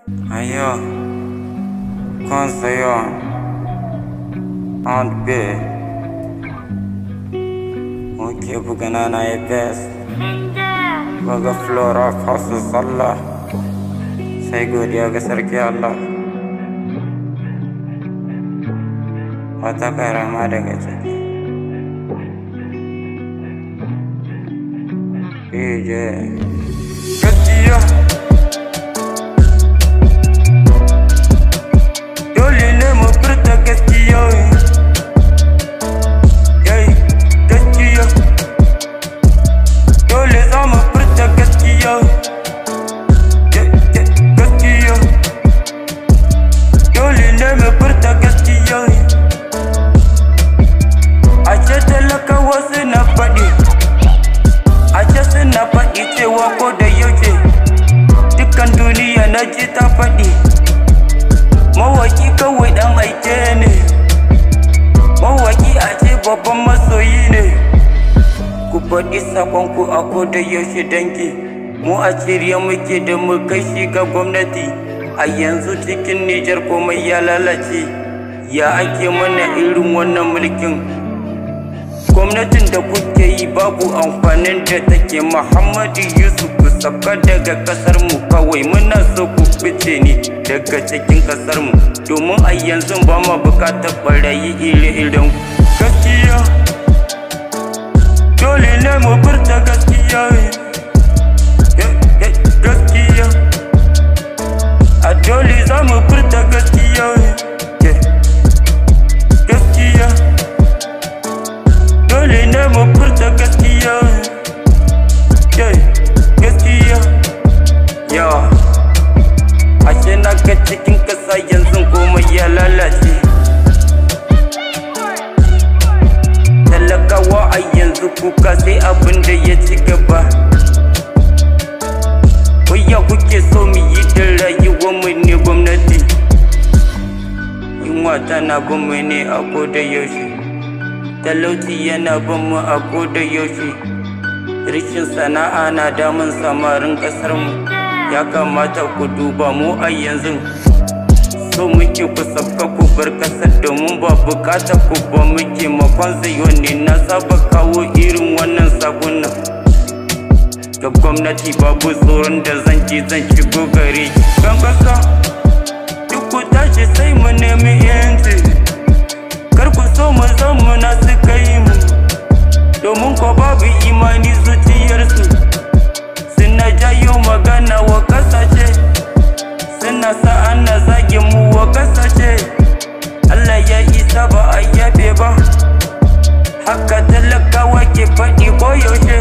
Ayo, Conseil and B. Muke buga nana ya best. Buga Flora Fasu Sallah. Sai godiya ga sarki Allah. Wata karama daga ciki. DJ. Gaskiya. Dole ne mu furta gaskiya. Gaskiya. Dole za mu furta gaskiya. Gaskiya. Dole ne mu furta gaskiya. Ashe talakawa suna faɗi. Ashe suna faɗi cewa ko da yaushe dukkan duniya na ji ta faɗi. Mawaki kawai ɗan aike ne. Mawaki ashe babban masoyi ne. Ku faɗi saƙonku a ko da yaushe dangi. Mu a shirye muke da mu kai shi ga gwamnati. A yanzu cikin Nijar komai ya lalace. Ya ake mana irin wannan mulkin? Gwamnatin da kuke yi babu amfanin da take. Muhammadu Yusuf, ku sauka daga kasar mu kawai. Muna so ku fice ne daga cikin kasar mu, domin a yanzu ba mu bukatar barayi ire-iren ku. Gaskiya, dole ne mu furta gaskiya. Gaskiya, a dole za mu furta gaskiya. Gaskiya, dole ne mu furta gaskiya. Gaskiya. Ya, ashe na ga cikin kasa yanzu komai ya lalace. Talakawa a yanzu kuka sai abin da ya ci gaba. Waya kuke so mu yi da rayuwar mu ne gwamnati? Yunwa tana bin mu ne a koda yaushe. Talauci yana bin mu a koda yaushe. Rashin sana'a na damun samarin kasar mu. Ya kamata ku duba mu a yanzu. So muke ku sabka ku bar kasar, domin ba bukatar ku ba muke. Makon zayo ne na saba kawo irin wannan sakunan ga gwamnati. Babu tsoron da zan ji zan shigo gari. Kan kasa duk ku tashi sai mu nemi yanci. Kar ku so mu zama na su kai mu, domin ko babu imani zuciyarsu. Suna jayo magana wa kasashe, suna sa ana zage mu wa kasashe. Allah ya isa ba a yabe ba. Haka talakawa ke faɗi koyaushe.